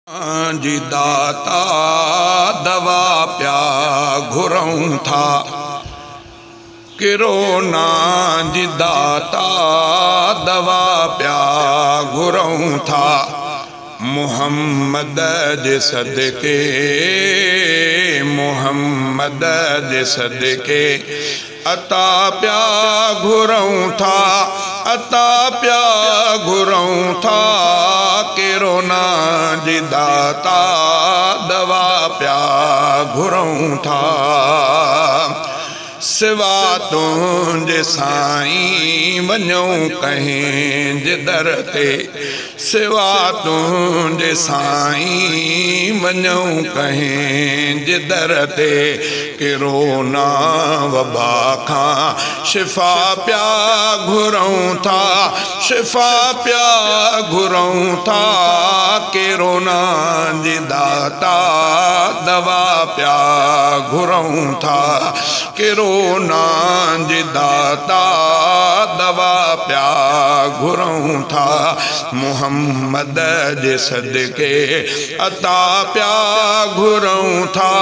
जी दाता दवा पिया घुरूं था, किरोना जी दाता दवा पिया घुरूं था। मोहम्मद जे सदके, मोहम्मद जे सदके अता पिया घुरूं था, अता पिया घुरूं था। किरोना जी दाता दवा पिया घुरूं था। सिवा तुंहिंजे साईं वञूं कंहिंजे दर ते, सिवा तुंहिंजे साईं वञूं कंहिंजे दर ते। किरोना वबा खां शिफ़ा पिया घुरूं था, शिफ़ा पिया घुरूं था। किरोना जी दाता दवा पिया घुरूं था, किरोना जी दाता दवा पिया घुरूं था। मोहम्मद जे सदके अता पिया घुरूं था,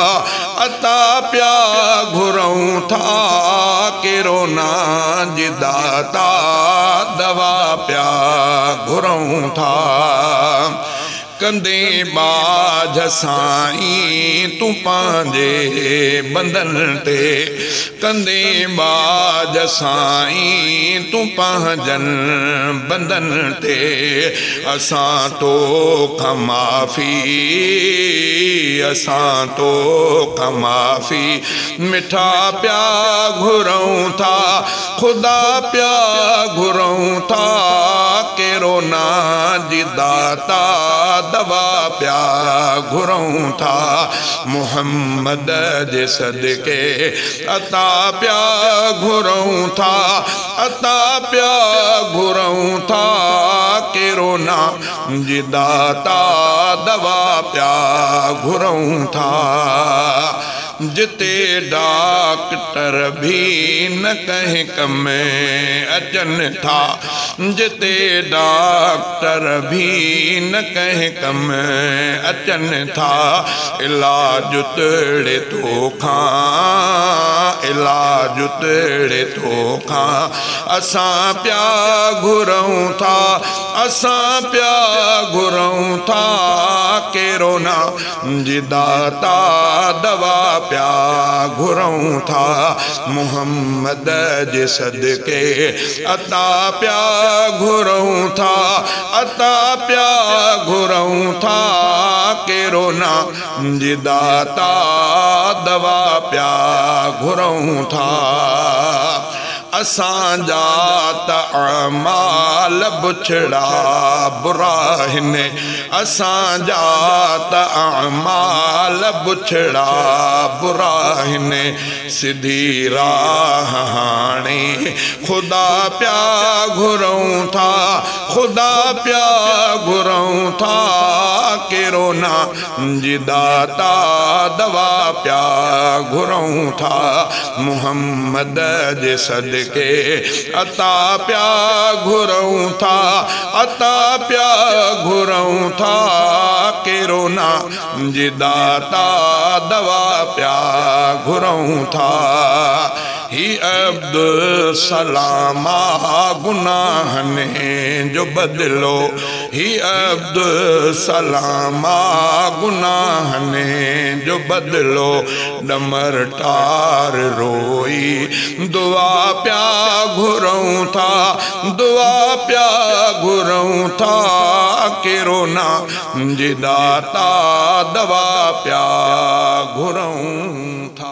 अता पिया घुरूं था। किरोना जी दाता दवा पिया घुरूं था। कंदे बाझ साईं तूं पंहिंजे बंधन ते, कंदे बाझ साईं तूं पंहिंजनि बंधन ते। असां तोखां माफ़ी, असां तोखां माफ़ी मिठा पिया घुरूं था, ख़ुदा पिया घुरूं था। किरोना जी दाता दवा पिया घुरूं था। मोहम्मद जे सदके अता पिया घुरूं था, अता पिया घुरूं था। किरोना जी दाता दवा पिया घुरूं था। जिते डॉक्टर भी न कंहिं कम अचनि था, जिते डॉक्टर भी न कंहिं कम अचनि था। इलाज तहिड़े तोखां, इलाज तहिड़े तोखां असां पिया घुरूं था, असां पिया घुरूं था। किरोना जी दाता दवा पिया घुरूं था। मोहम्मद जे सदके अता पिया घुरूं था, अता पिया घुरूं था। किरोना जी दाता दवा पिया घुरूं था। असां जा त अमाल बुछड़ा बुरा आहिनि, असां जा त अमाल बुछड़ा बुरा आहिनि। सिधी राह हाणे ख़ुदा पिया घुरूं था, ख़ुदा पिया घुरूं था। किरोना जी दाता दवा पिया घुरूं था। मोहम्मद जे सदके अता पिया घुरूं था, अता पिया घुरूं था। किरोना जी दाता दवा पिया घुरूं था। ही अब्दुल सलामा गुनाहनि जो बदिलो, ही अब्दुल सलामा गुनाहनि जो बदिलो। डमर टार रोई दुआ पिया घुरूं था, दुआ पिया घुरूं था। किरोना जी दाता दवा पिया घुरूं था।